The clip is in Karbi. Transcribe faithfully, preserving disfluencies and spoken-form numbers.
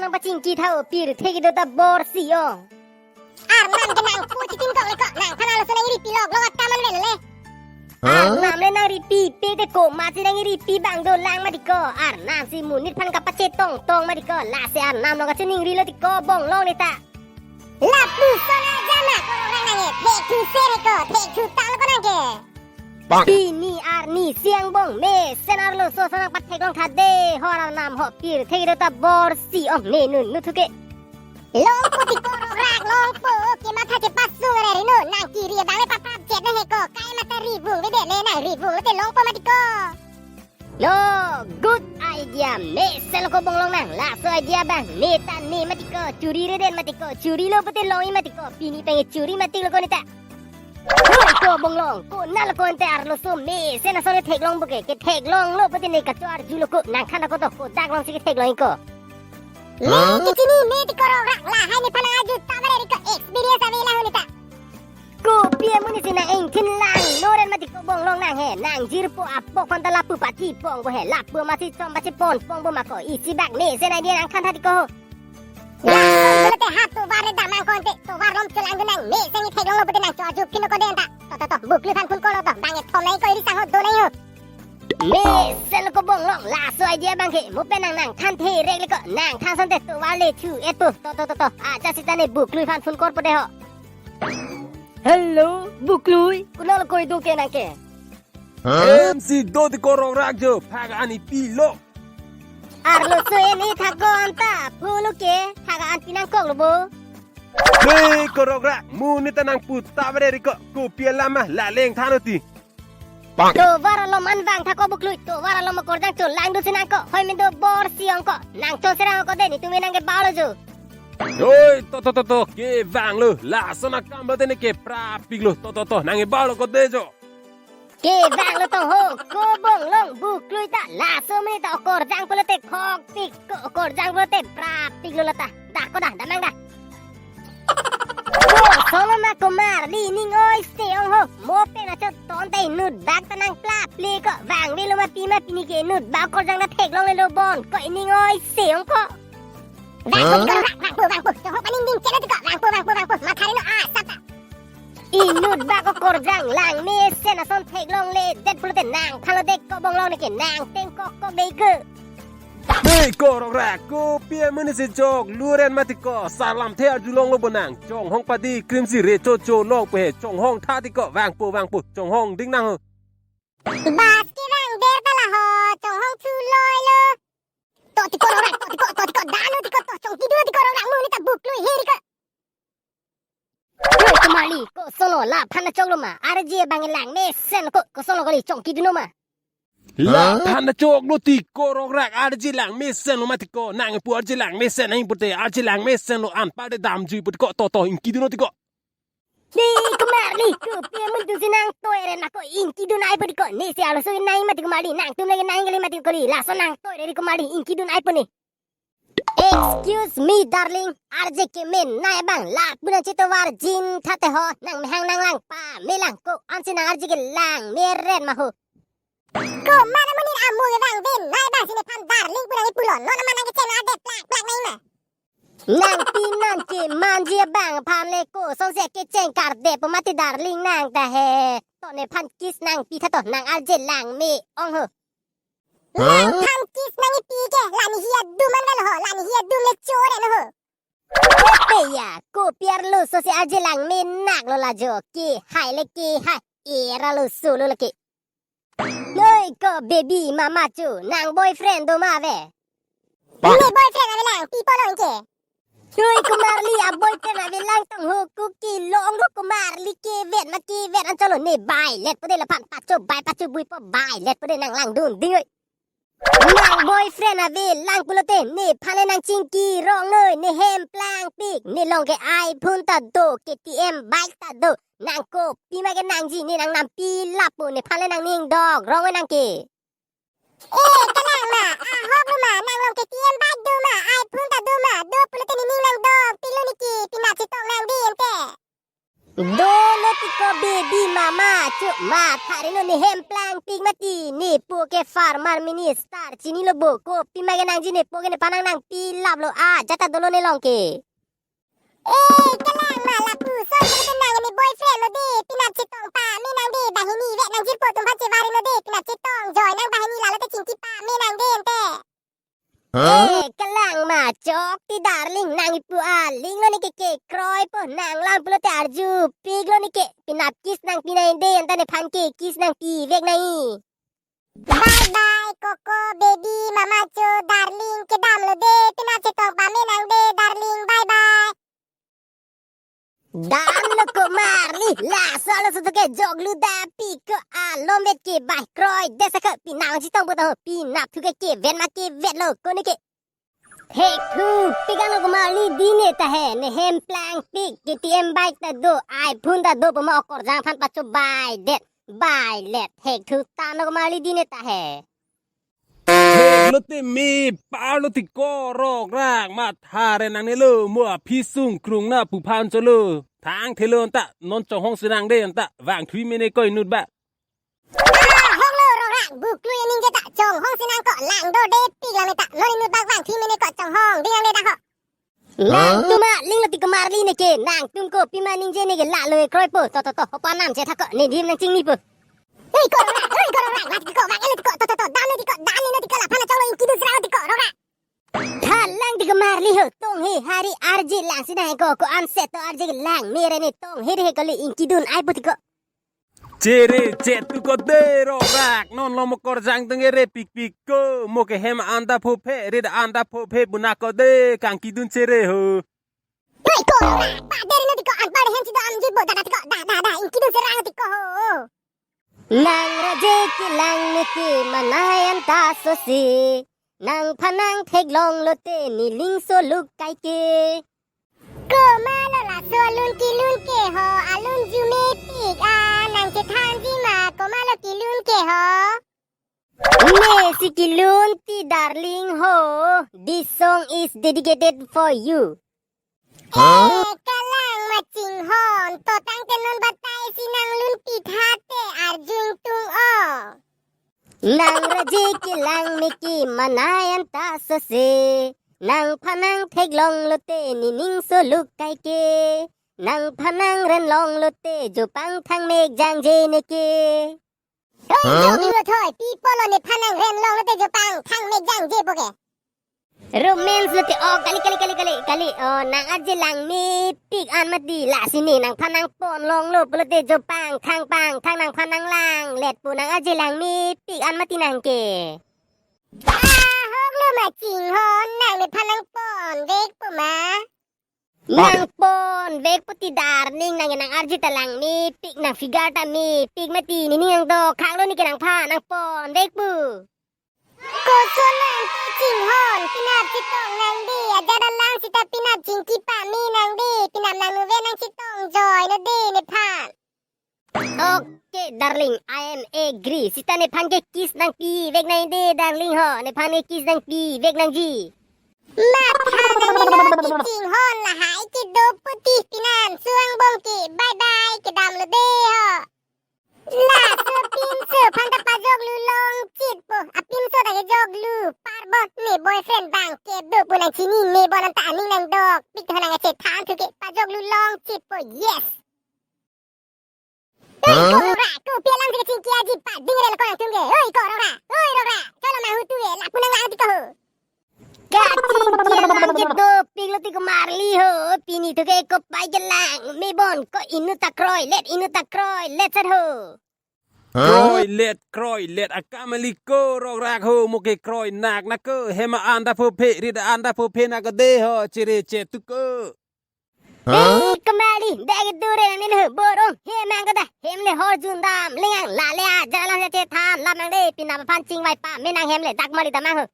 Nangpachingki tha o, pirthe kedo ta bor si ong. Arnam ke nangpu chitin kok le kok, nangphan arloso nangripi lok lok akam an le le. Arnam le nangripi pe te ko mati nangripi abang dolang mati ko. Arnam si monit aphan kapachetong tong mati ko. Lasi arnam along kachiningri lo ti ko Bonglong neta. Lapuson aja ma kororang nang e, thekthu sere ko, thekthu talo ko nang ke. Pini arni si angbong mesen arloso ason nangpatheklong tha de, ho arnam ho, pirthe kedo ta bor si ong ne nunu thu ke. Longpo ti kororang, longpo, kematha kepasung re rino, nang kiri abang le paprap jet na he ko, kai mata ribung bede le nangri vung le te longpo mati ko. No, good idea. Mesen lo ko Bonglong nang. Laso idea abang neta ne mati ko, churi reden mati ko, churi lo pute long-i mati ko. Pini peng churi mati lo ko neta. Hoi ko Bonglong, konat lo ko ante arloso mesen ason theklong bo ke, ketheklong lo pute ne kacho arju lo ko, nangthan ko to, kodak long si ketheklong ko. Huh? Nang kechini mati kororang, lahai nephan arju ta bare ri ko, experience ave lahai neta. Kopi amonit si nang ingthin lang, noren mati ko Bonglong nang he, nang jirpo apok aphan ta lapu pati pong bo he, lapu masi chom masi pon pong bo ma ko, isi bak mesen idea nangthan tha ti ko. Lapu te ha tovar le damang ko ante, tovar lom chelang nang mesen theklong lo pute nang cho arju phin ko de anta. To to to, Buklui aphan phone call lo to, bang e thom nai ko iri sang ho do nai ho. Mesen lo ko Bonglong, laso idea abang ke, mo pen nang nangthan the rek le ko, nangthan asonte tovar le chu et po, to to to to, aja sita ne Buklui aphan phone call po de ho. Hello, Buklui. Konat lo ko, ido ke nang ke? Huh? M C do ti kororang jo, phak ani pilo. Arloso en-e tha ko anta, pulo ke, phak an pinang kok lo bo. Hei kororang, monit ta nangpu ta bare ri ko, kopi alam ma, la leng than o ti. Tovar alom an vang tha ko Buklui, tovar alom akorjang chonlang dun si nang ko, hoi men do bor si ong ko, nang chon serang ko de, netum nang ke bau lo jo. Hoi, to to to to, kevang lo, lason akam lo te ne keprapik lo, to to to, nang e bau lo ko de jo. Kevang lo to ho, ko Bonglong, Buklui ta, laso meni ta akorjang pulo te khokpik, ko akorjang pulo te prapik lo lata, da ko da, damang da. Ko solo ma komarli ning oi se ong ho. Mo pen acho ton ta inut bak ta nang plap le ko. Vangve lo ma pi ma pini ke inut bak akorjang ta theklong le lo bon. Ko ining oi se ong ko. Vangve ko, vang, vangpo, vangpo. Chonghong paning ding chelo ti ko. Vangpo, vangpo, vangpo. Mathari no asap ta. Inut bak akorjang langmesen ason theklong le det pulote nangphan lo det ko Bonglong ne ke nang teng kok kok dei ke. Dei ko rok rak, kopi amonit si chok luren mati ko, salam the arjulong lo bonang. Chonghong padi krim si re cho cho long pe he, chonghong tha ti ko, vangpo vangpo, chonghong ding nang ho. Bas ke vang der ta la ho, chonghong chu loi lo. To ti ko rok rak, to ti ko, to ti ko, dano ti ko, to chongki dun ti ko rok rak, mo ni ta buk lui heri ko. Oi, komarli, koson lo, la phan chok lo ma? Arje abang langmesen ko, koson lo kali, chongki dun ma? La phan chok lo ti ko rok rak, arje langmesen lo mati ko, nangpu arje langmesen nang pute, arje langmesen lo anpar de damjui pute ko, to to ingki dun ti ko. Dei komarli, kopi amonit si nang toiret ma ko, ingki dun ai pute ko, ne si alo so nang mati komarli, nangtum lagi nang kali mati ko li, laso nang toiret komarli, ingki dun ai pute. Excuse me, darling. Arje kemenei abang lapu nang chitovar jin thate ho, nang mehang nang lang pa melang ko, ansi nang arje ke langmeret ma ho. Ko mana monit amu ke bang venei abang si nephan darling pu nang ipulo, non ma nang kecheng arde plak plak nai ma. Nangpi nang kemanji abang aphan le koson si kecheng karde po mati darling nang ta he. To nephan kiss nangpi tha to, nang arje langme ong ho. Huh? Nangphan kiss nang ipi ke, la ne hi adum an vel ho, la ne hi adum le chore no ho. Pe ya, kopi arloso si arje langme nak lo la jo, kehai le kehai, era lo solo lake. Noi ko baby mama chu, nang boyfriend do ma ave? Ne boyfriend ave lang, pi polo ingke. Oi komarli, a boyfriend ave lang tong ho, ko kelong do komarli, kevet ma kevet an chalo, ne bai let po de laphan, pacho bai pacho bui po, bai let po de, nang lang dun ding oi. Nang boyfriend ave lang pulote nephan le nang chingki rong noi, ne hem plangpik, ne long ke iPhone ta do, K T M bike ta do, nang kopi ma ke nangji, ne nang nampi lapu, nephan le nang ning dok rong oi nang ke. Eh, kalang ma, ahok lo ma, nang long K T M bike do ma, iPhone ta do ma, do pulote ne ning nang dok, pilo niki, pina chetong nang din te. Dolo tiko baby mama, chuma thari lo, ne hem plangpik mati, nepo ke farmer minister chinilo bo, kopima ke nangji, nepo ke nephan nang nangpilap lo, ajat ta dolo ne along ke. Eh, kalang ma lapuson, kali nang ne boyfriend lo de, penap chetong pame nang de, banghini vek nang jirpo atum aphan chevari lo de, penap chetong joi nang banghini, lalo te chingki pame nang de ante. Huh? Eh, kalang ma chok ti darling, nang ipu aling lo ne ke, kekroipo, nang lang pulote arjupik lo ne ke, penap kiss nangpi nang de, anta nephan ke kiss nangpi vek nang. Bye bye, Coco, baby, mama cho, darling, kedam lo de, penap chetong pame nang de, darling, bye bye. Damlo komarli, laso laso to ke joglu da piko alom vet ke bai, kroidet sa ke, penap chetong puta ho, penap thu ke kevet ma kevet lo, kone ke. Thekthu pik an lo komarli, dine ta he, ne hem plangpik, K T M bike ta do, iPhone ta do, puma okorjang aphan pachobaidet, bailet, thekthu tanglo komarli, dine ta he. Theklo te me, parlo tiko Rokrak, matha re nangnelo, mo aphi sungkrung na pu aphan cholo. Thangthelo anta, non chonghong si nang de anta, vangthui mene ko inut ba. Ah, honglo Rokrak, buklu ya ningje ta, chonghong si nang ko, lang do de pik la me ta, non inut ba vangthui mene ko chonghong, ding lang de ta ho. Nangtum aling lo ti komarli ne ke, nangtum kopima ningje ne ke, lalo e kroipo, to to to, hopa nam che thak ko, ne dim nang chingnipo. Oi ko Rokrak, oi ko Rokrak, la ti ko, vang ele ti ko, to to to, dam le ti ko, dam le no ti ko, laphan achong lo ingkidun serang ti ko, Rokrak. Thalang ti komarli ho, tong he hari arje lang si nang ko, ko-an set to arje ke lang, mere ne tong he re he kali ingkidun ai po ti ko. Chere chet tu ko de Rokrak, non lo mo okorjang teng e re pikpik ko, mo ke hem anta phophe, rit anta phophe, buna ko de, kangkidun chere ho. Oi ko Rokrak, pa deri no ti ko, an pa de hem si do an ji bo, da da ti ko, da da da, ingkidun serang ti ko ho. Nang raje kelang ne ke manai anta sose, nangphan nang theklong lote neling soluk kai ke. Komatlo laso alun kelun ke ho, alun arjumepik an nang chethanji ma, komatlo kelun ke ho. Mesi kelun ti darling ho, this song is dedicated for you. Huh? Eh, kalang ma chinghon, to tangte non batai si nang lun pitha te arju ingtung o. Nang raje kelang ne ke manai anta sose, nangphan nang theklong lote nening soluk kai ke, nangphan nang renlong lote jopang thang mek jangje ne ke. Oi, huh? Joglu thoi, pi pulo nephan nang renlong lote jopang thang mek jangje po ke. Romance lote, oh, kali, kali, kali, kali, kali. Oh, nang arje langmepik an mati, lasi ne nangphan nang ponlong lo pulote jopang thang pang thang nangphan nang langlet po, nang arje langmepik an mati nang ke. Ah, honglo ma chinghon, nang nephan nang ponvek po ma. Nang ponvek po ti darling, nang, nang arje ta langmepik, nang figure ta mepik mati, nening nang dokhak lo ne ke, nangphan nang ponvek po. Koson nang ti chinghon, penap chetong nang de, ajat alang seta penap chingki pame nang de, penap nang nuve nang chetong joi no de nephan. Okay, darling, I am agree. Seta nephan ke kiss nangpivek nang de, darling ho. Nephan ke kiss nangpivek nangji. Matha nang lo ti chinghon, lahai kedo puti pinan suang bong ke. Bye bye, kedam lo de ho. Laso pinso aphan ta pajoklu longchit po. Apinso ta kejoklu, parbot ne boyfriend bang kedo pu nang chinine, bon anta aning nang dokpik tha, nang chethan thu ke, pajoklu longchit po. Yes. Oi, huh? Ko Rokrak, kopi alam si kachingki aji pading rel ko nangtum ke. Oi, ko Rokrak, oi Rokrak, cholo mahu tu e, lapu nang lang ti ko ho. Kachingki alam ke dopik lo ti komarli ho, pini thu ke kopai kelang, me bon ko inut ta kroilet, inut ta kroilet sat ho. Huh? Kroilet, kroilet, akam ali ko Rokrak ho, mo ke kroi nak na ko, hem anta phophe, rit anta phophe na ko de ho, chere chet tu ko. Huh? Ei, komarli, dak itu re nang ne ho, borong, hem nang ko da, hem le hor jun dam, lengang, lale ajat alang chethan, lam nang de, penap aphan chingvai pame nang hem le, dak mali damang ho.